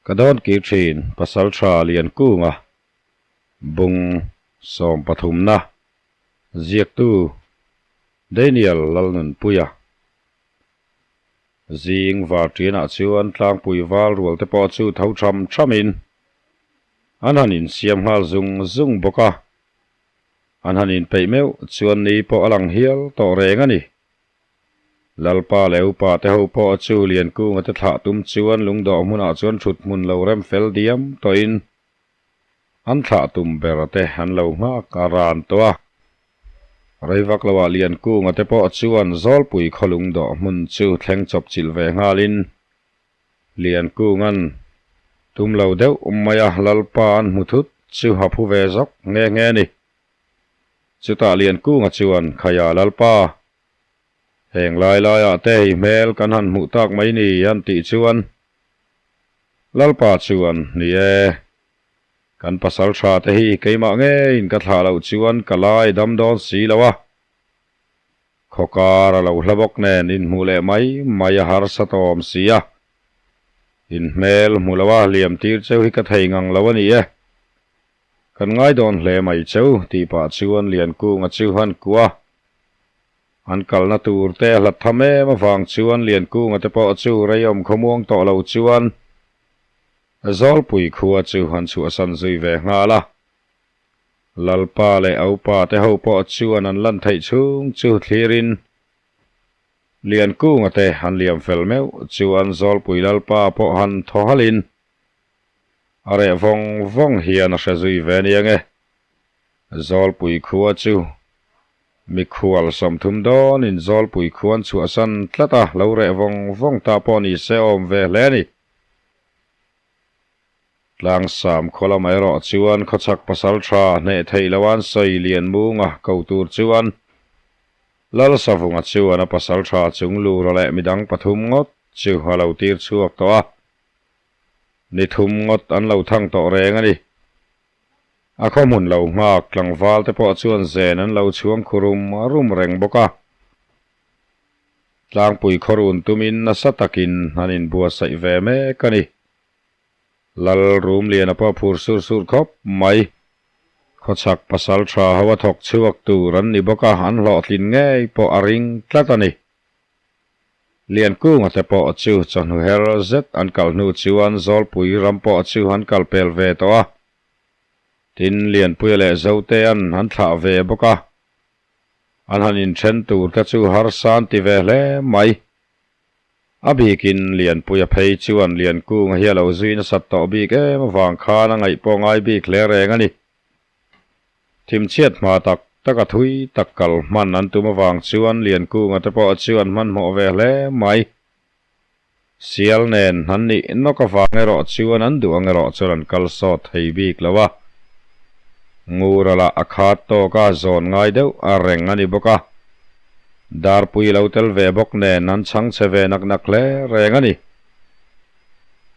Ka dawn kir thin Pasaltha Liankunga bung sawmpathumna ziaktu Daniel Lalnunpuia zing varṭianah chuan tlangpui val rual te pawh chu tho tham thamin an han insiam nghal zung zung bawk a. An han inpeih meuh chuan ni pawh a lang hial tawh reng a ni. Lalpa leh upa te ho pawh chu Liankunga te thlah tum chuan lungdawh hmunah chuan thut hmun lo rem fel diam tawhin an thlah tum ber te an lo nghak a ran tawh a. Rei vak loah Liankunga te pawh chuan Zawlpui khaw lungdawh hmun chu thleng chawp chilh ve nghalin Liankunga'n tum lo deuh maia Lalpa an hmu thut chu a phu ve zawk nghe nghe a ni. Chutah Liankunga chuan Khaia Lalpa, Heng lai laiah te hei hmel kan han hmuh tak mai ni an tih chuan Lalpa chuan, Ni e, kan pasal tha te hi keimah ngeiin ka thlah loh chuan ka lai dam dawn si lo a, khawkar a lo hla bawk nen inhmuh leh mai mai a harsa tawm si a, in hmel hmu lo a hliam tir cheu hi ka thei ngang lo a ni e. Kan ngai dawn hle mai cheu tih pah chuan Liankunga chu han kuah a. An kalna tur te a hlat tham em avang chuan Liankunga te pawh chu reiawm khawmuang tawh lo chuan Zawlpui khua chu an chhuahsan zui ve nghal a. Lalpa leh a upa te ho pawh chuan an lan theih chhung chu thlirin Liankunga te an liam fel meuh chuan Zawlpui Lalpa pawh han thaw halhin a reh vawng vawng hian a hre zui ve nia nge. Zawlpui khua chu Mikhual 30 dawnin Zawlpui khuan chhuahsan tlat a, lo reh vawng vawng ta pawh ni se awm ve hle a ni. Tlangsam khaw lamah erawh chuan khawchhak pasal tha hneh theih loh an sawi lian munga ko tur chuan Lalsavunga chuan a pasal tha chung lura leh midang pathum ngawt chu a lo tir chhuak tawh a. Ni thum ngawt an lo thang tawh reng a ni. A khaw hmun lo nghak tlangval te pawh chuan zen an lo chhuang khu rum rum reng bawk a. Tlangpui khawrun tumin nasa takin an inbuatsaih ve mek a ni. Lal Rumliana pawh phur sur sur khawp mai. Khawchhak pasal tha ho a thawk chhuak tur an ni bawk a, an hlawhtlin ngei pawh a ring tlat a ni. Liankunga te pawh chu chawhnu her zet an kal hnu chuan Zawlpui ram pawh chu an kal pel ve tawh a. Tin, Lianpuia leh Zotea'n an thlah ve bawk a. An han inthen tur te chu harsa an ti ve hle mai. A bikin Lianpuia phei chuan Liankunga hi a lo zui nasat tawh bik em avang khan a ngaih pawh ngai bik hle reng a ni. Thimchhiat hma tak tak a thui tak kal hman an tum avang chuan Liankunga te pawh chu an hmanhmawh ve hle mai. Sial nen an nih nawk avang erawh chuan an duh ang erawh chuan an kal sawt thei bik lo a. Ngura lah a khat tawk a, zawn ngai deuh a reng a ni bawk a. Darpui lo tel ve bawk nen an chhang che ve nak nak hle reng a ni.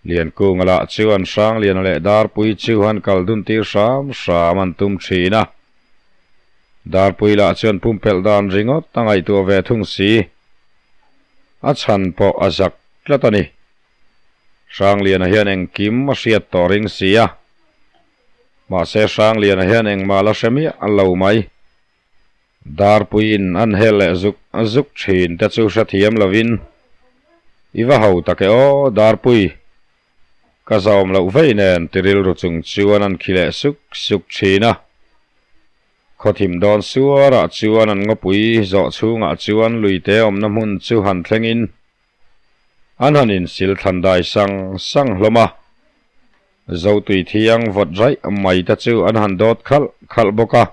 Liankunga lah chuan Hrangliana leh Darpui chu an kal dun tir hram hram an tum thin a. Darpui lah chuan pumpelh dan ringawt a ngaihtuah ve thung si. A chhan pawh a zak tlat a ni. Hrangliana hian engkim a hriat tawh ring si a. Mahse Hrangliana hian engmah la hre miah lo mai. Darpuiin an hel leh zuk zuk thin te chu hrethiam lovin, I va ho tak e aw, Darpui! Ka zawm loh vei nen ti rilru chung chuan an khi leh suk suk thin a. Khawthim dawn suarah chuan an ngawpui zawh chhungah chuan luite awmna hmun chu han thlengin an han insil thlan dai sang sang hlawm a. Zotui thiang vawt raih mai te chu an han dawt khalh khalh bawk a.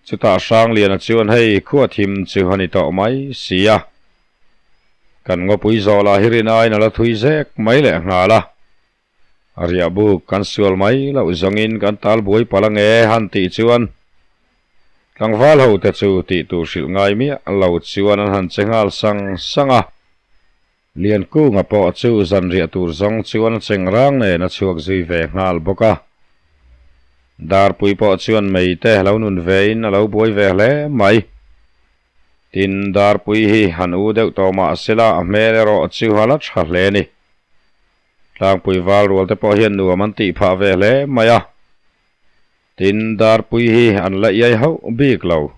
Chutah Hrangliana chuan hei khua thim chu a ni tawh mai si a. Kan ngawpui zawh lah hi rin aiin a la thui zek mai leh nghal a. A riah buk kan sual mai loh zawngin kan tal buai palh ange han tih chuan tlangval ho te chu tih tur hrilh ngai miah lo chuan an han che nghal sang sang a. Liankunga pawh chu zanriah tur zawng chuan a cheng rang nen a chhuak zui ve nghal bawk a. Darpui pawh chuan mei te lo nun vein a lo buai ve hle mai. Tin, Darpui hi han u deuh tawh mah sela a hmel erawh chu a la tha hle a ni. Tlangpui val rual te pawh hian nuam an tih phah ve hle mai a. Tin, Darpui hi an la iai hauh bik lo.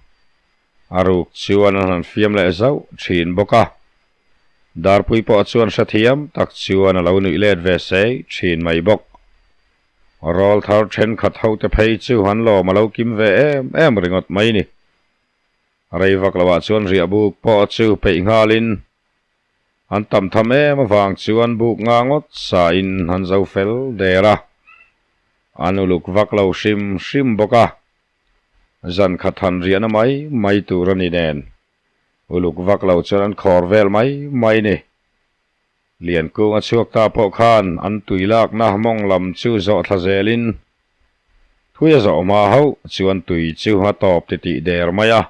A ruk chuan an han fiam leh zauh thin bawk a. Darpui pawh chuan hrethiam tak chuan a lo nuih let ve sei thin mai bawk. Rawl thar thenkhat hote phei chu an lawm a lo kim ve em em ringawt mai ni. Rei vak loah chuan riah buk pawh chu peih nghalin an tam tham em avang chuan buk nga ngawt sain an zo fel der a. An uluk vak lo hrim hrim bawk a. Zan khat han riahna mai mai tur a ni nen. Uluk vak lo chuan an khawr vel mai mai ni. Liankung a chhuak ta pawh khan an tui lakna mawng lam chu zawh thla zelin thui a zawh hma hauh chuan tui chu a tawp titih der mai a.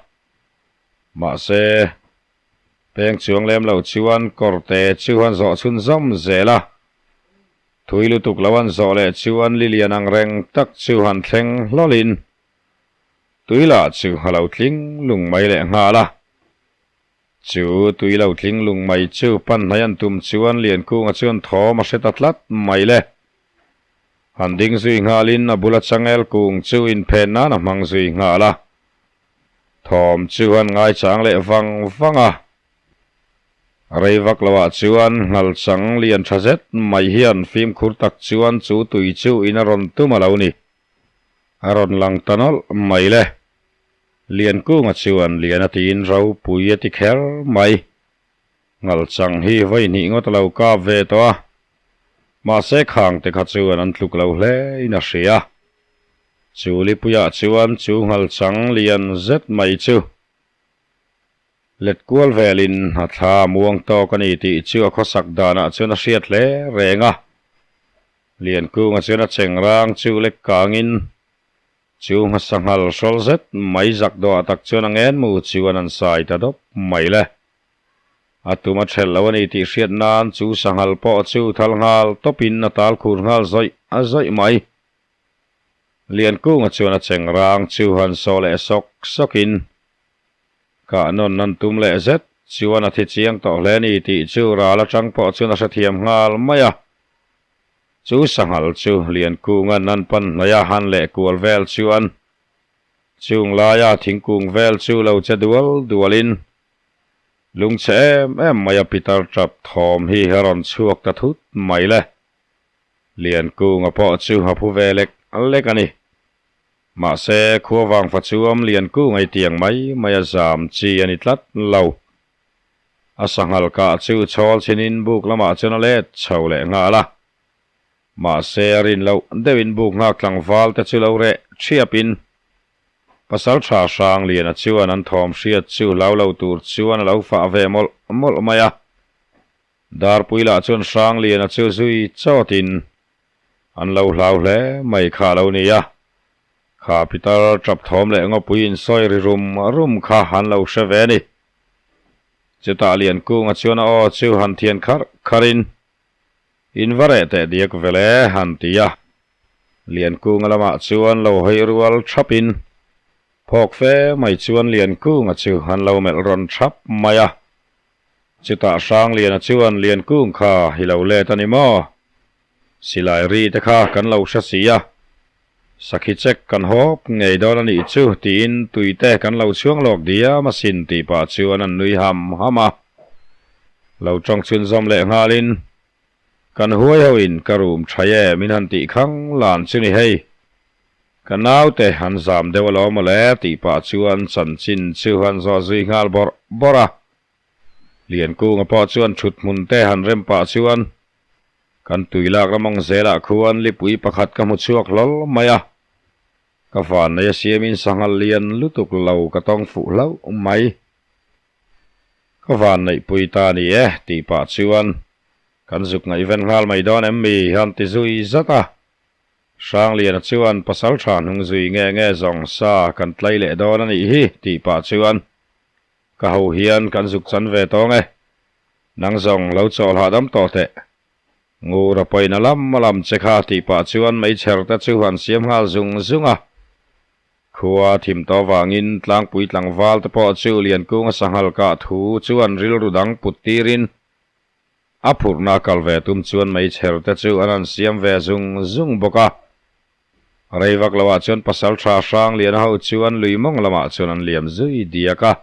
Mahse, peng chuang lem lo chuan kawrte chu an zawh chhunzawm zel a. Thui lutuk lo an zawh leh chuan Lilian ang reng tak chu han thleng hlawlin tui lah chu a lo tling lung mai leh nghal a. Chu tui lo tling lung mai chu pan hnai an tum chuan Liankunga chuan thawm a hre ta tlat mai le. Han ding zui nghalin a bula changel kung chu inphen nan a hmang zui nghal a. Thawm chu an ngaichang leh vang vang a. Rei vak loah chuan nghalchang lian tha zet mai hian fimkhur tak chuan chu tui chu in a rawn tum a lo ni. A rawn lang ta nawlh mai le. Liankunga chuan lian a tiin ropui a ti kher mai. Nghalchang hi vawi hnih ngawt a lo kap ve tawh a. Mahse khang te kha chuan an tluk lo hle in a hria. Chu lipuiah chuan chu nghalchang lian zet mai chu Let kual velin a thla a muang tawk a ni tih chu a khawsak danah chuan a hriat hle reng a. Liankunga chuan a cheng rang chu lek kangin chu hmasa nghal hrawl zet mai zak dawhah tak chuan a ngen mu chuan an sai ta dawp mai le. A tum a ṭhelh lo a ni tih hriat nan chu sanghal pawh chu thal nghal tawpin a tal khur nghal zawih a zawih mai. Liankunga chuan a cheng rang chu han sawh leh sawk sawkin Kah nawn nan tum leh zet chuan a thi chiang tawh hle ni tih chu ral atang pawh chuan a hrethiam nghal mai a. Chu sanghal chu Liankunga nan pan hnaia han leh kual vel chuan chung laia thingkung vel chu lo che dual dualin lungchhe em em mai a pitar tap thawm hi a rawn chhuak ta thut mai le. Liankunga pawh chu a phu ve lek lek a ni. Mahse, khua vang fa chuam lian kung ei tiang mai mai a zam chi a ni tlat lo. A sanghal kah chu chhawl chhinin buk lamah chuan a let chho leh nghal a. Mahse, a rin loh deuhin buk nghak tlangval te chu lo reh thiapin pasal tha hrang liana chuan an thawm hriat chu hlau lo tur chuan a lo fah ve mawlh mawlh mai a. Darpui lah chuan hrang liana chu zui chawtin An lo hlau hle mai kha a lo ni a, kha pitar tap thawm leh ngawpui insawi ri rum rum kha an lo hre ve a ni. Chutah Liankunga chuan a aw chu han thian kharh kharhin, In va reh teh diak vel e, han ti a. Liankunga lamah chuan lo hawi rual thapin, phawk fe mai chuan Liankunga chu an lo melh rawn thap mai a. Chutah Hrangliana chuan Liankung kha i lo let a ni maw? Silai ri te kha kan lo hre si a, sakhi chek kan hawp ngei dawn a nih chu tiin tui te kan lo chhuang lawk diam asin tih pah chuan an nui ham ham a. Lo tawng chhunzawm leh nghalin, Kan huai hoin ka room tha e min han tih khang lan chu ni hei. Ka naute an zam deuh alawm mawle tih pah chuan chanchin chu an zawh zui nghal bawrh bawrh a. Liankunga pawh chuan thut hmun te han rem pah chuan kan tui lak ram ang zelah khuan lipui pakhat ka hmu chhuak hlawl mai a, ka van nei a siamin sanghal lian lutuk lo ka tawng fuh hlauh mai. Ka van neihpui ta a ni e tih pah chuan kan zuk ngaihven nghal mai dawn em mi han ti zui zat a. Hrangliana chuan pasal tha hnung zui nge nge zawng sa kan tlai leh dawn a nih hi tih pah chuan Ka ho hian kan zuk chan ve tawng e. Nang zawng lo chawlh hahdam tawh teh. Ngur a pawina lam a lam che kha tih pah chuan meichher te chu han siam nghal zung zung a. Khua thim tawh vangin tlangpui tlangval te pawh chu Liankunga sanghal kah thu chuan rilru dang put tirin. A phurhna a kal ve tum chuan meichher te chu an han siam ve zung zung bawk a. Rei vak loah chuan pasaltha Hrangliana ho chuan lui mawng lamah chuan an liam zui diak a.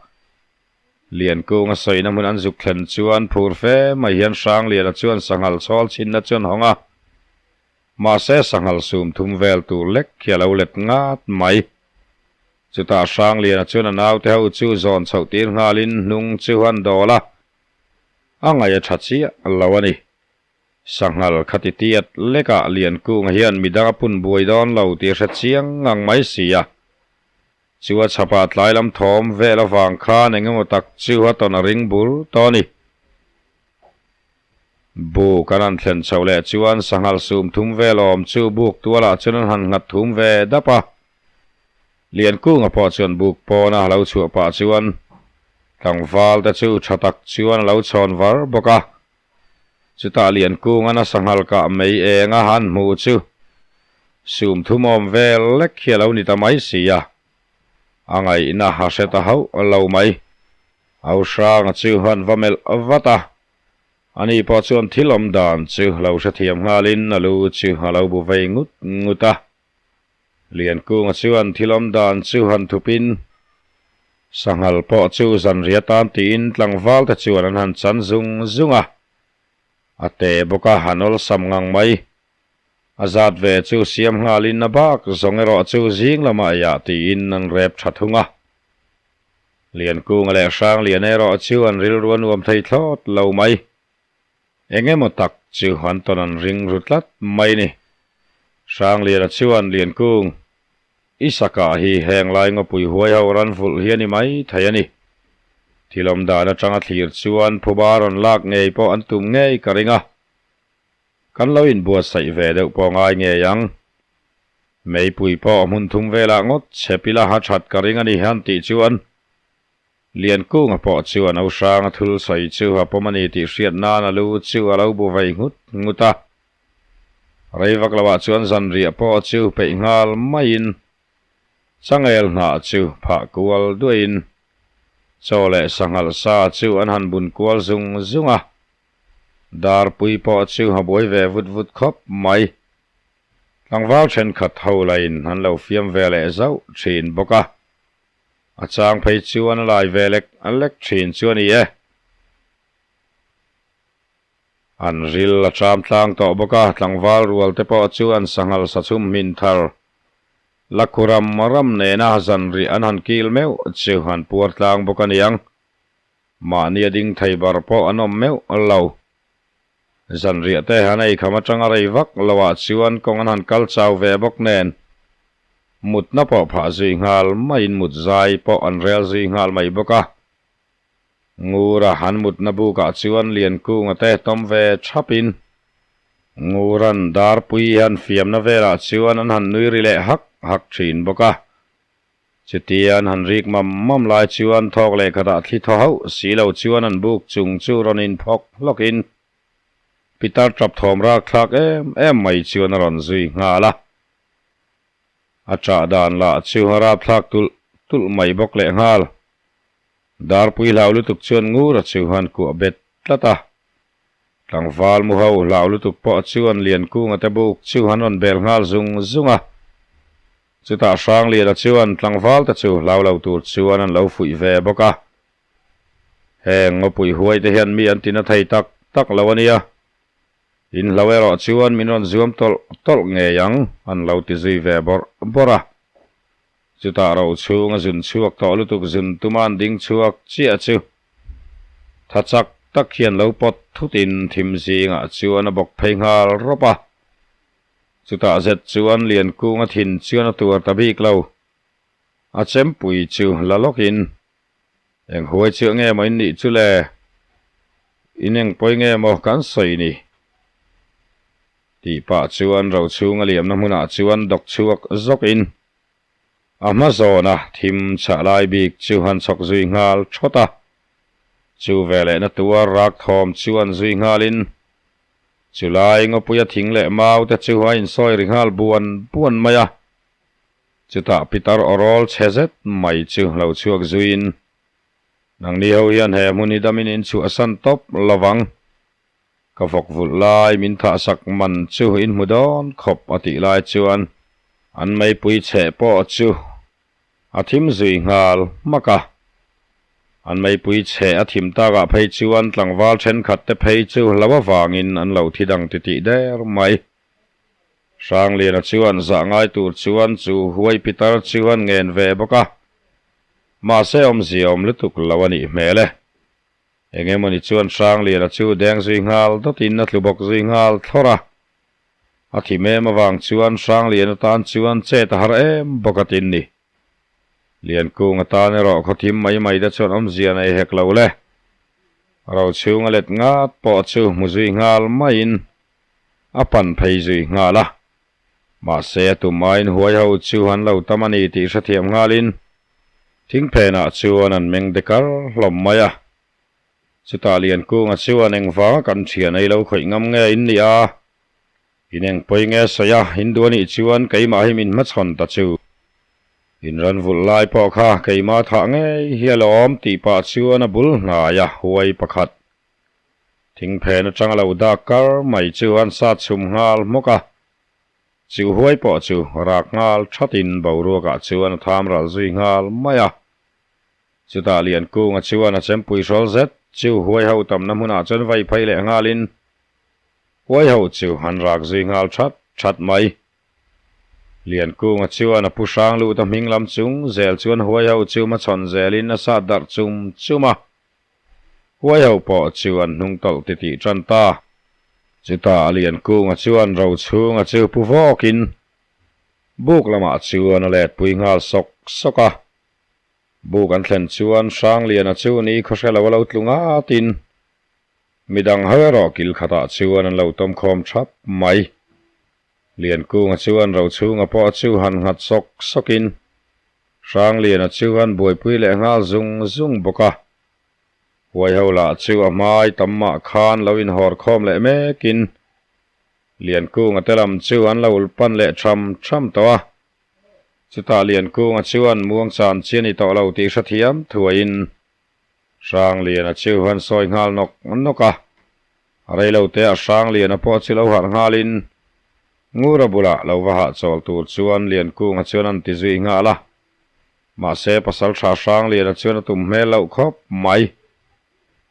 Liankunga sawina hmun an zuk thlen chuan phur fe mai hian Hrangliana chuan sanghal chhawl chhinna chu an hawng a. Mahse sanghal sum thum vel tur lek khi a lo let ngat mai. Chutah Hrangliana chuan a naute ho chu zawn chhoh tir nghalin hnung chu an dawl a. A ngaih a tha chiah lo a ni. Sanghal khati tiat lekah Liankunga hian midang a pun buai dawn lo tih a hre chiang ngang mai si a. Chu a chhapah tlai lam thawm vel avang khan eng emaw tak chu a tawn a ring bur tawh a ni. Buk an han thlen chhoh leh chuan sanghal sum thum vel awm chu buk tualah chuan an han nghat thum ve dap a. Liankunga pawh chuan buk pawna a lo chhuah pah chuan tlangval te chu tha tak chuan a lo chhawn var bawk a. Chutah Liankunga na sanghal kah mei eng a han hmuh chu sum thum awm vel lek hi a lo ni ta mai si a, a ngaihna a hre ta hauh lo mai. Au Hranga chu han va melh vat a, ani pawh chuan thil awm dan chu lo hrethiam nghalin a lu chu a lo bu vei ngut ngut a. Liankunga chuan thil awm dan chu han thupin sanghal pawh chu zanriah tan tiin tlangval te chuan an han chan zung zung a, a te bawk a han awlsam ngang mai. A zat ve chu siam nghalin a bak zawng erawh chu zing lamah eiah tiin an rep tha thung a. Liankunga leh Hranglian erawh chu an rilru a nuam thei thlawt lo mai. Eng emaw tak chu an tawn an ring ru tlat mai ni. Hrangliana chuan Liankung, I sakah hi heng lai ngawpui huai ho ran vulh hi a ni mai thei a ni. Thil awm dan atanga thlir chuan phuba rawn lak ngei pawh an tum ngei ka ring a. Kan lo inbuatsaih ve deuh pawh ngai ngei ang. Meipui pawh hmun thum velah ngawt chhe pila ha that ka ring a ni han tih chuan Liankunga pawh chuan au hranga thul sawi chu a pawm a ni tih hriat nan a lu chu a lo bu vei nghut nghut a. Rei vak loah chuan zanriah pawh chu peih nghal maiin changel hnah chu phah kual duaiin chaw leh sanghal sa chu an han bun kual zung zung a. Darpui pawh chu a buai ve vut vut khawp mai. Tlangval thenkhat ho lain an lo fiam ve leh zauh thin bawk a. A chang phei chuan a lai ve lek lek thin chu a ni e. An ril a tram tlang tawh bawk a, tlangval rual te pawh chu an sanghal sa chhum hmin thar. Lakhu ram ram nena zanriah an han kil meuh chu an puar tlang bawk a niang. Mahni a ding thei bar pawh an awm meuh lo. Zanriah te han ei kham atanga rei vak loah chuan kawng an han kal chau ve bawk nen mutna pawh phah zui nghal maiin mut zai pawh an rel zui nghal mai bawk a. Ngura han mutna bukah chuan Liankunga te tawm ve thapin Nguran Darpui han fiamna velah chuan an han nui ri leh hak hak thin bawk a. Chutia an han rik mam mam lai chuan thawk leh khatah thli thaw hauh si lo chuan an buk chung chu rawn inphawk hlawkin pitar tap thawm rak thlak em em mai chuan a rawn zui nghal a. A ṭah dan lah chu a rap thlak tulh tulh mai bawk leh nghal. Darpui hlau lutuk chuan Ngura chu han kuah bet tlat a. Tlangval mu ho hlau lutuk pawh chuan Liankunga te buk chu han rawn bel nghal zung zung a. Chutah Hrangliana chuan tlangval te chu hlau lo tur chuan an lo fuih ve bawk a. Heng ngawpui huai te hian mi an tina thei tak tak lo a nia. In hlo erawh chuan min rawn zuam tawlh tawlh ngei ang an lo ti zui ve bawrh bawrh a. Chutah ro chhung a zun chhuak tawh lutuk zun tuma an ding chhuak chiah chu tha chak tak hian lo pawt thutin thim zingah chuan a bawk phei nghal rawp a. Chutah zet chuan Liankunga thin chuan a tuar ta bik lo. A chempui chu la lawkin, Eng huai chiah nge maw in nih chu le? In eng pawi nge maw kan sawi ni? Tih pah chuan rochhunga liamna hmunah chuan dawk chhuak zawkin a hma zawna thim chhah lai bik chu han chhawk zui nghal thawt a. Chu velehna tuar rak thawm chuan zui nghalin Chulai ngawpuia thing leh mau te chu a insawi ri nghal buan buan mai a. Chutah pitar awrawl chhe zet mai chu lo chhuak zuiin, Nangni ho hian he hmun hi damin in chhuahsan tawp lovang. Ka vawk vulh lai min thahsak man chu in hmu dawn khawp a tih lai chuan an meipui chheh pawh chu a thim zui nghal hmak a. An meipui chheh a thim takah phei chuan tlangval thenkhat te phei chu hlo avangin an lo thi dang titih der mai. Hrangliana chuan zah ngai tur chuan chu huai pitar chu an ngen ve bawk a, mahse awmzia awm lutuk lo a nih hmel e. Eng emawni chuan Hrangliana chu deng zui nghal dawtin a tlu bawk zui nghal thlawr a. A thim em avang chuan Hrangliana tan chuan chet a har em bawk a tin ni. Liankung atan erawh khawthim mai mai te chuan awmzia nei hek lo le. Rochhung a let ngat pawh chu hmu zui nghal maiin a pan phei zui nghal a. Mahse a tum aiin huai ho chu an lo tam a ni tih hrethiam nghalin thingphenah chuan an meng dekar hlawm mai a. Chutah Liankunga chuan engvanga kan thian ei lo khawih ngam nge in nih a? In eng pawi nge sawi a, in duh a nih chuan keimah hi min hmachhawn ta chu. In ran vulh lai pawh kha keimah thah ngei hi a lawm tih pah chuan a bul hnai a huai pakhat. Thingphen atang a lo dak kar mai chu an sat chhum nghal hmawk a. Chu huai pawh chu rak nghal thatin boruakah chuan a tham ral zui nghal mai a. Chutah Liankunga chuan a chempui hrawl zet chu huai ho tamna hmunah chuan vai phei leh nghalin huai ho chu an rak zui nghal that that mai. Liankunga chuan a pu hrang lut a hming lam chung zel chuan huai ho chu hmachhawn zelin a sat darh chum chum a. Huai ho pawh chu an hnung tawlh titih tan ta. Chutah Liankunga chuan Rochhunga chu pu vawkin buk lamah chuan a let pui nghal sawk sawk a. Buk an thlen chuan Hrangliana chu ni khaw hre lo a lo tlu ngatin midang ho erawh kil khatah chuan an lo tawm khawm thap mai. Liankunga chuan Rochhunga pawh chu han nghat sawk sawkin Hrangliana chu an buaipui leh nghal zung zung bawk a. Huaiho lah chu a hmai tam mah khan lo inhawr khawm leh mekin Liankunga te lam chu an lo ulpan leh tham tham tawh a. Chutah Liankunga chuan muangchan chi a ni tawh lo tih hrethiam thuaiin Hrangliana chu han sawi nghal nawk nawk a. Reiloteah Hrangliana pawh chu lo harh nghalin Ngura bulah lo va hahchawl tur chuan Liankunga chuan an ti zui nghal a. Mahse pasaltha Hrangliana chuan a tum hmel loh khawp mai.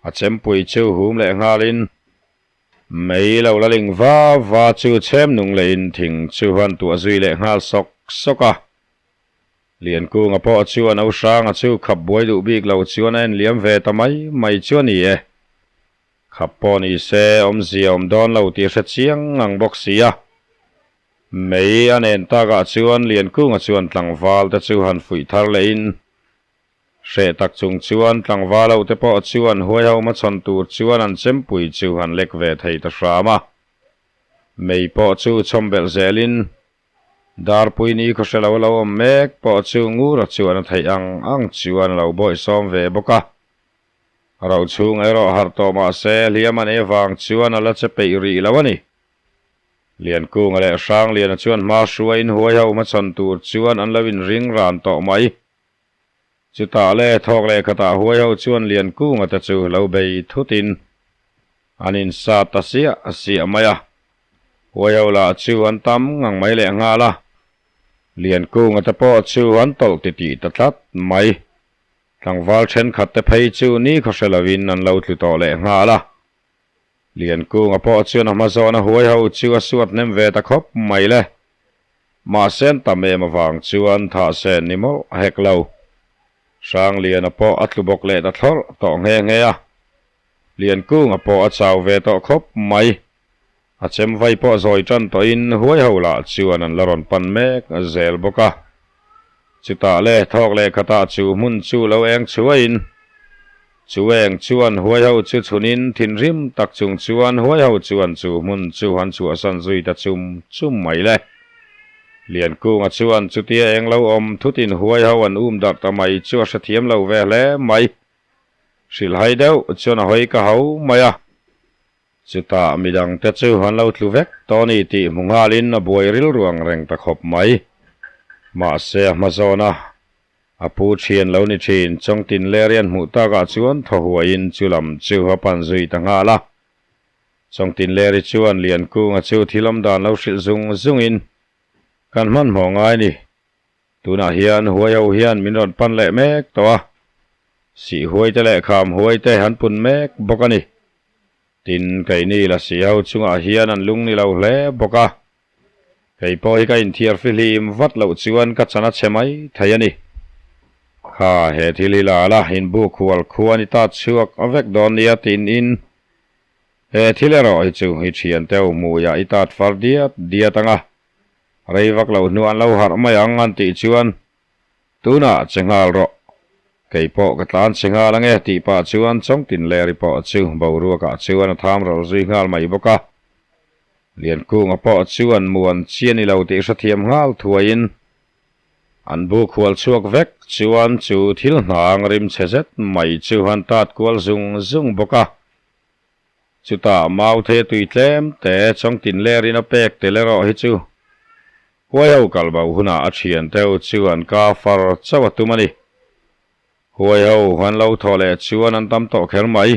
A chempui chu hum leh nghalin Mei lo la ling va va chu chhem nung leiin thing chu han tuah zui leh nghal sawk sawk a. Liankunga pawh chuan a u hranga chu khap buai duh bik lo chuan a en liam ve ta mai mai chu a ni e. Khap pawh ni se awmzia awm dawn lo tih hre chiang ngang bawk si a. Mei a nen takah chuan Liankunga chuan tlangval te chu han fuih thar lehin Hreh tak chung chuan tlangval ho te pawh chuan huai ho hmachhawn tur chuan an chempui chu han lek ve thei ta hram a. Mei pawh chu chhawm belh zelin Darpui ni khaw hre lo a lo awm mek pawh chu Ngura chuan a theih ang ang chuan a lo bawihsawm ve bawk a. Rochhung erawh harh tawh mah se hliam a nei avang chuan a la che peih rih lo a ni. Liankunga leh Hrangliana chuan hma hruaiin huai ho hmachhawn tur chuan an lo inring ran tawh mai. Chutah le thawk leh khatah huai ho chuan Liankunga te chu lo bei thutin an insa ta siah siah mai a. Huai ho lah chu an tam ngang mai leh nghal a. Liankunga te pawh chu an tawlh titih ta tlat mai. Tlangval thenkhat te phei chu ni khaw hre lovin an lo tlu tawh leh nghal a. Liankunga pawh chuan a hma zawna huai ho chu a suat hnem ve ta khawp mai le. Mahse an tam em avang chuan thah sen ni mawlh hek lo. Hrangliana pawh a tlu bawk leh ta thlawrh tawh nghe nghe a. Liankunga pawh a chau ve tawh khawp mai. A chem vai pawh zawi tan tawhin huai ho lah chuan an la rawn pan mek zel bawk a. Chutah le thawk leh khatah chu hmun chu lo eng chhuahin Chu eng chuan huai ho chu chhunin thinrim tak chung chuan huai ho chuan chu hmun chu han chhuahsan zui ta chum chum mai le. Liankunga chuan chutia eng lo awm thutin huai ho an um darh ta mai chu a hrethiam lo ve hle mai. Hrilhhai deuh chuan a hawi ka ho mai a. Chutah midangte chu an lo tlu vek tawh a ni tih hmu nghalin a buai rilru ang reng ta khawp mai. Mahse a hma zawn a, A pu thian lo ni thin, Chawngtin Lerian hmuh takah chuan thaw huaiin chu lam chu a pan zui ta nghal a. Chawngtinleri chuan Liankunga chu thil awm dan lo hrilh zung zungin, Kan hmanhmawh ngai ni. Tunah hian huai ho hian min rawn pan leh mek tawh a, sih huai te leh kham huai te an pun mek bawk a ni. Tin, keini lasi ho chungah hian an lung ni lo hle bawk a, kei pawh hi ka inthiar fihlim vat loh chuan ka chan a chhe mai thei a ni. Kha, he thil hi la la, inbuk hual khuan i tat chhuak vek dawn nia tin in he thil erawh hi chu i thiante ho hmuiah i tat far diat diat ang a, Rei vak lo hnu an lo harh mai ang an tih chuan, Tunah che nghal rawh, kei pawh ka tlan che nghal ange tih pah chuan Chawngtinleri pawh chu boruakah chuan a tham ral zui nghal mai bawk a. Liankunga pawh chuan muan chi a ni lo tih hrethiam nghal thuaiin an bu khual chhuak vek chuan chu thil hnang rimchhe zet mai chu an tat kual zung zung bawk a. Chutah Mauthei tui tlem te Chawngtinlerin a pek tel erawh hi chu Huai ho kal bo hunah a thian teu chu an ka far chauh a tum a ni. Huai ho an lo thawh leh chuan an tam tawh kher mai.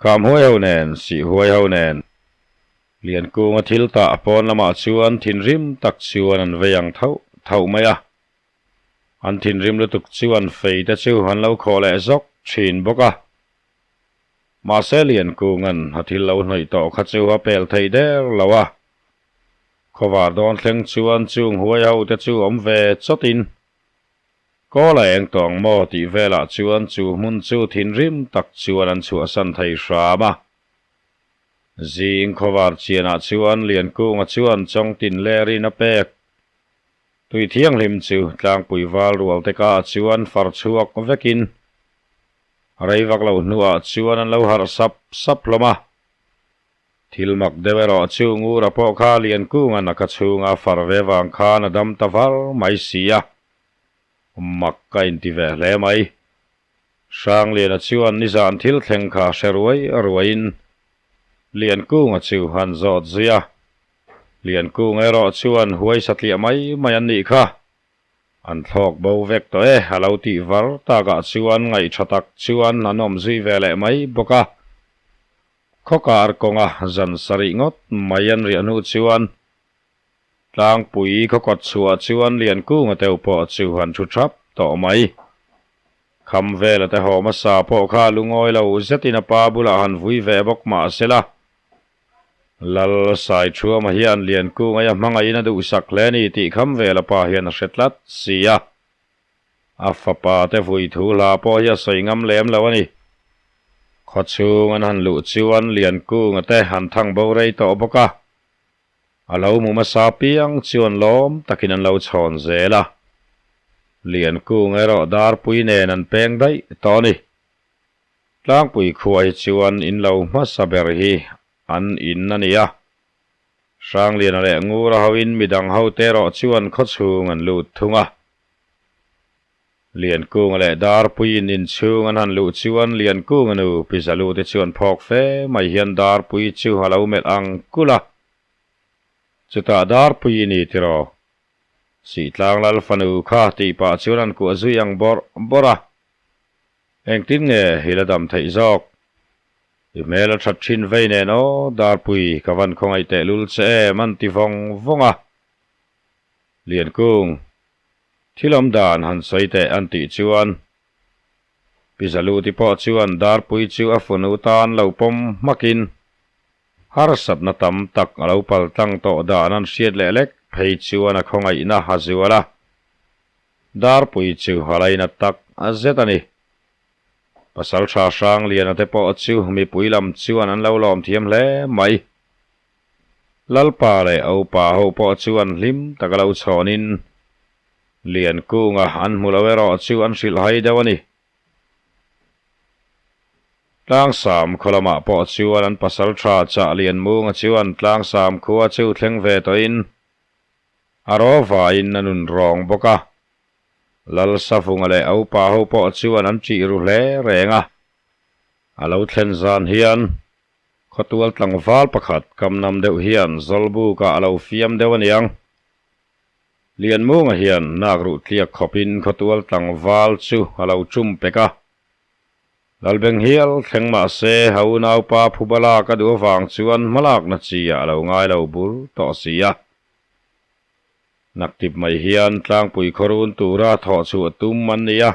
Kham huai ho nen, sih huai ho nen, Liankunga thil tah pawn lamah chuan thinrim tak chuan an vei ang thauh thauh mai a. An thinrim lutuk chuan fei te chu an lo khawh leh zawk thin bawk a. Mahse Liankunga'n a thil lo hnawih tawh kha chu a pel thei der lo a. Khawvar dawn thleng chuan chung huai ho te chu awm ve chawtin kawl a eng tawh ang maw tih velah chuan chu hmun chu thinrim tak chuan an chhuahsan thei hram a. Zing khawvar chianah chuan Liankunga chuan Chawngtinlerin a pek tui thianghlim chu tlangpui val rual te ka chuan far chhuak vekin Rei vak lo hnuah chuan an lo harh sap sap hlawm a. Thil mak deuh erawh chu Ngura pawh kha Liankunga naka chhunga far ve vang khan a dam ta var mai si a. Mak ka inti ve hle mai. Hrangliana chuan nizan thil thleng kha hre ruai ruaiin Liankunga chu han zawt zui a. Liankunga erawh chuan huai satliah mai mai an nih kha. An thlawk bo vek tawh e, a lo tih var takah chuan ngaihṭha tak chuan an awm zui ve leh mai bawk a. Khawkar kawnga zan sarih ngawt mai an riah hnu chuan tlangpui khawkawt chhuah chuan Liankunga teu pawh chu an ṭhu ṭhap tawh mai. Kham vela te haw hmasa pawh kha lungawi lo zetin a pa bulah han vui ve bawk mah sela. Lal Saithuama hian Liankungaia hmangaihin a duhsak hle ni tih kham vel a pa hian a hre tlat si a. A fapa te vui thu hla pawh hi a sawi ngam lem lo a ni. Khawchhung an han luh chuan Liankunga te han thang bo rei tawh bawk a. A lo mu hmasa piang chuan lawm takin an lo chhawn zel a. Liankunga erawh darpui nen an peng daih tawh a ni. Tlangpui khua hi chuan in lo hmasa ber hi an in a ni a. Hrangliana leh Ngura hoin midang hote erawh chuan khawchhung an lut thung a. Liankunga leh Darpuiin inchhung an han luh chuan Liankunga nu Pi Zalute chuan phawk fe mai hian Darpui chu a lo melh ang kulh a. Chutah Darpui i ni tiraw? Sihtlang Lal fanu kha tih pah chuan an kuah zui ang bawrh bawrh a. Engtin nge i la dam theih zawk? I hmel a that thin vei nen aw, Darpui ka van khawngaih teh lul che em an ti vawng vawng a. Liankung, thil awm dan han sawi teh an tih chuan Pi Zaluti pawh chuan Darpui chu a funu tan lo pawm hmakin harsatna tam tak a lo pal tlang tawh dan an hriat leh lek phei chuan a khawngaihna a zual a. Darpui chu a laina tak zet a ni. Pasaltha Hrangliana te pawh chu mipui lam chuan an lo lawm thiam hle mai. Lalpa leh Opa ho pawh chuan hlim taka lo chhawnin Liankunga an hmu lo erawh chu an hrilh hai deuh a ni. Tlangsam khaw lamah pawh chuan an pasaltha chah Lianmunga chuan Tlangsam khua chu thleng ve tawhin A rawvaiin a nun rawng bawk a. Lal Savunga leh a upa ho pawh chuan an ṭih ru hle reng a. A lo thlen zan hian khawtual tlangval pakhat kamnam deuh hian Zawlbukah a lo fiam deuh a niang. Lianmunga hian nak ruh tliak khawpin khawtual tlangval chu a lo ṭum pek a. Lalbeng hial thleng mah se a unaupa phuba lak a duh avang chuan hmalakna chi ah a lo ngai lo bur tawh si a. Naktip mai hian tlangpui khawrun tura thawh chhuah tum an ni a,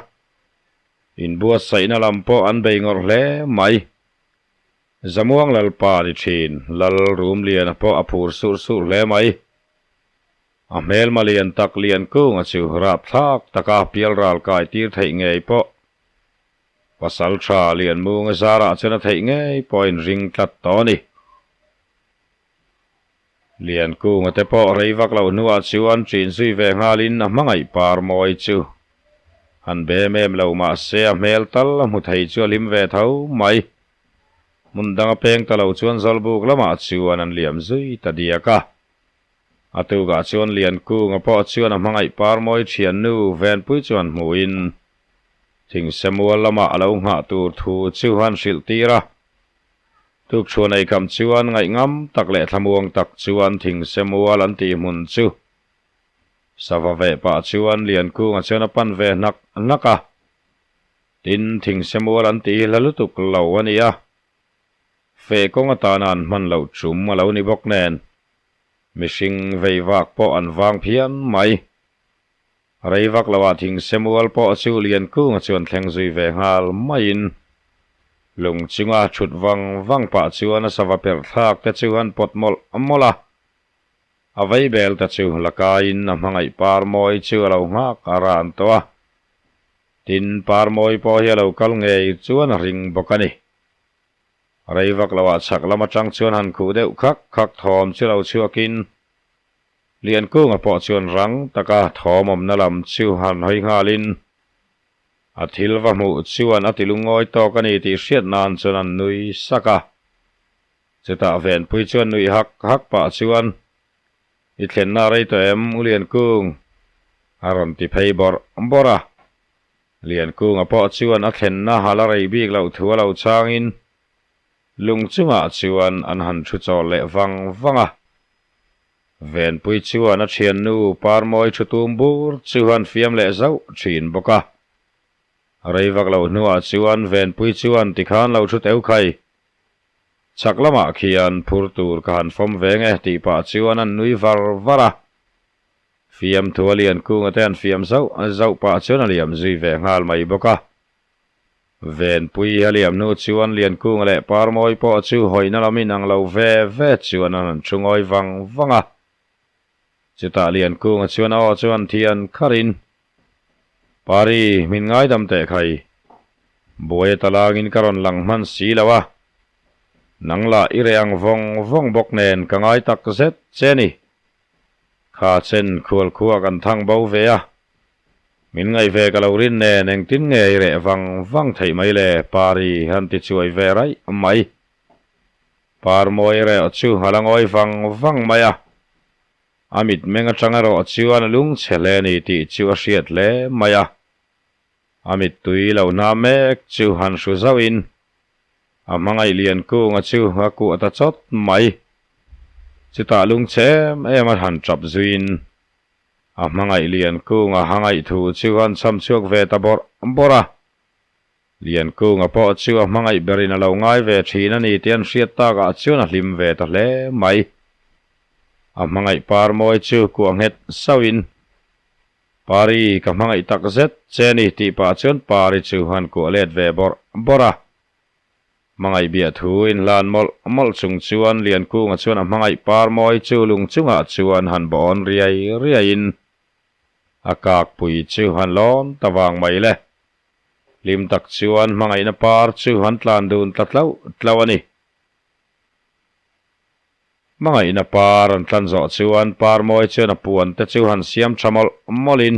inbuatsaihna lam pawh an bei ngawrh hle mai. Zamuang Lalpa ni thin, Lal Rumliana pawh a phur surh surh hle mai. A hmelma lian tak lian kunga chu rapthlak taka pialral kai tir theih ngei pawh Pasal tha Lianmunga zarah chuan a theih ngei pawh a inring tlat tawh a ni. Liankunga te pawh rei vak loh hnuah chuan ṭin zui ve nghalin a hmangaih par mawi chu han bem em lo mah se a hmel tal a hmu thei chu a hlim ve tho mai. Hmun dang a peng ta lo chuan Zawlbuk lamah chuan an liam zui ta diak a. A tukah chuan Liankunga pawh chuan a hmangaih par mawi ṭhiannu Venpui chuan hmuhin Thingsemual lamah a lo nghah tur thu chu han hrilh tir a. Tukchhuan eikham chuan ngaihngam tak leh thlamuang tak chuan Thingsemual an tih hmun chu sava veh pah chuan Liankunga chuan a pan ve hnak hnak a. Tin, Thingsemual an tih hi hla lutuk lo a ni a, feh kawng atana an hman loh tum a lo ni bawk nen, mihring vei vak pawh an vang phian mai. Rei vak loah Thingsemual pawh chu Liankunga chuan thleng zui ve nghal maiin lung chunga thut vang vang pah chuan a sava perh thlak te chu an pawt mawlh mawlh a. A vei bel te chu la kaiin a hmangaih par mawi chu a lo nghak a ran tawh a. Tin, par mawi pawh hi a lo kal ngei chuan a ring bawk a ni. Rei vak loah chhak lam atang chuan han khuh deuh khak khak thawm chu lo chhuakin Liankunga pawh chuan rang taka thawmawmna lam chu han hawi nghalin a thil va hmuh chuan a ti lungawi tawk a ni tih hriat nan chuan an nui sak a. Chutah Venpui chuan nuih hak hak pah chuan, I thlenna a rei tawh em, U Liankung? a rawn ti phei bawrh bawrh a. Liankunga pawh chuan a thlenna a la rei bik loh thu a lo changin Lung chungah chuan an han thu chawl leh vang vang a. Venpui chuan a thiannu Parmawi thu tum bur chu han fiam leh zauh thin bawk a. Rei vak lo hnuah chuan Venpui chuan tikhan lo thu teu khai. Chhak lamah khian phur tur ka han fawm ve nge tih pah chuan an nui var var a. Fiamthu a Liankunga te an fiam zauh zauh pah chuan a liam zui ve nghal mai bawk a. Venpui a liam hnu chuan Liankunga leh Parmawi pawh chu hawihna lam inang lo ve ve chuan an han thu ngawi vang vang a. Chutah Liankunga chuan a aw chu han thian kharin, Pari, min ngaidam teh khai. Buai a talangin ka rawn lang hman si lo a. Nang lah i reh ang vawng vawng bawk nen ka ngai tak zet che ni. Kha chen khual khua kan thang bo ve a, min ngaih ve ka lo rin nen engtin nge i reh vang vang theih mai le Pari han ti chuai ve raih mai. Parmawi reuh chu a la ngawi vang vang mai a, a mitmeng atang erawh chuan a lungchhe hle a ni tih chu a hriat hle mai a. A mittui lo hna mek chu han hru zauhin a hmangaih Liankunga chu a kuah ta chawt mai. Chutah lungchhe em em a han tap zuiin a hmangaih Liankunga a ngaih thu chu han cham chhuak ve ta bawrh bawrh a. Liankunga pawh chu a hmangaih berin a lo ngai ve thin a ni tih an hriat takah chuan a hlim ve ta hle mai. A hmangaih Parmawi chu kuah nghet sauhin Pari, ka hmangaih tak zet che ni tih pah chuan Pari chu han kuah let ve bawrh bawrh a. Hmangaih biah thu inhlan mawlh mawlh chung chuan Liankunga chuan a hmangaih par mawi chu lung chungah chuan han bawh awn riai riaiin a kakpui chu han lawn ta vang mai le. Hlim tak chuan hmangaihna par chu han tlan dun ta tlauh tlauh a ni. Hmangaihna par an tlan zawh chuan Parmawi chuan a puan te chu han siam tha mawlh mawlhin,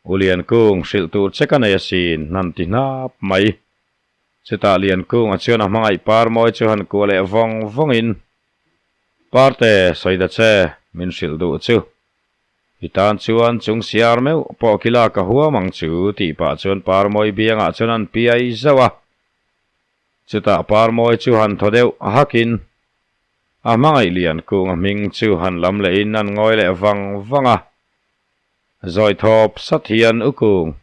U Liankung, hrilh tur che ka nei asin, han ti hnap mai. Chutah Liankunga chuan a hmangaih Parmawi chu han kuah leh vawng vawngin, Parte, sawi ta che, min hrilh duh chu. I tan chuan chung siar meuh pawh khi lak a huam ang chu, tih pah chuan Parmawi biangah chuan an piai zauh a. Chutah Parmawi chu han thaw deuh hakin a hmangaih Liankung a hming chu han lam lehin an ngawi leh vang vang a. Zawi thawp sat hian U Kung.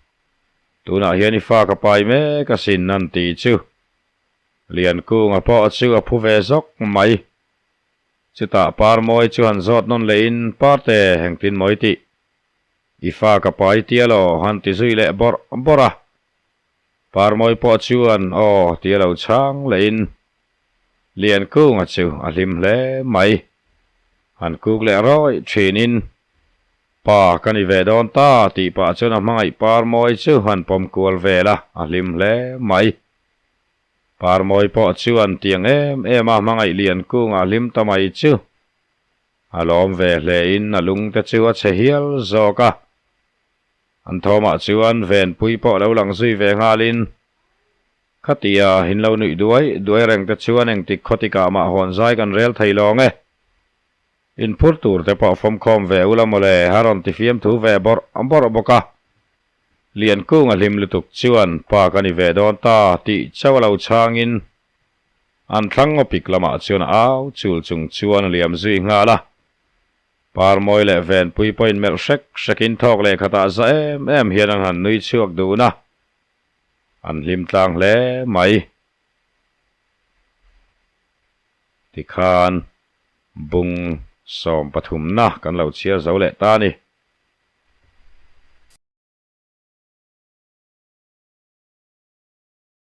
Tunah hian i fa ka pai mek asin an ti chu. Liankunga pawh chu a phu ve zawk mai. Chutah Parmawi chu han zawt nawn lehin Parte engtin maw i tih? I fa ka pai tia law han ti zui leh bawrh bawrh a. Parmawi pawh chuan aw tia lo chhang lehin Liankunga chu a hlim hle mai. Han kuk leh rawih thinin Pa ka ni ve dawn ta tih pah chuan a hmangaih Parmawi chu han pawm kual vel a, a hlim hle mai. Parmawi pawh chuan tiang em em a hmangaih Liankunga hlim ta mai chu a lawm ve hle in a lung te chu a chhe hial zawk a. An thawmah chuan Venpui pawh lo lang zui ve nghalin Khatia in lo nuih duai duai reng te chuan engtik khawtikah mah hawn zai kan rel thei lawng e. Inphur tur te pawh fawmkhawm ve ula mawle, a rawn ti fiamthu ve bawrh bawrh bawk a. Liankung a hlim lutuk chuan pa ka ni ve dawn ta tih chauh a lo chhangin an thlang ngawpik lamah chuan a au chul chung chuan a liam zui nghal a. Parmawi leh Venpui pawhin melh hrek hrekin thawk leh khatah za em em hian an han nui chhuak dun a, an hlim tlang hle mai. Tikhan bung sawm pathumna kan lo chhiar zo leh ta a ni.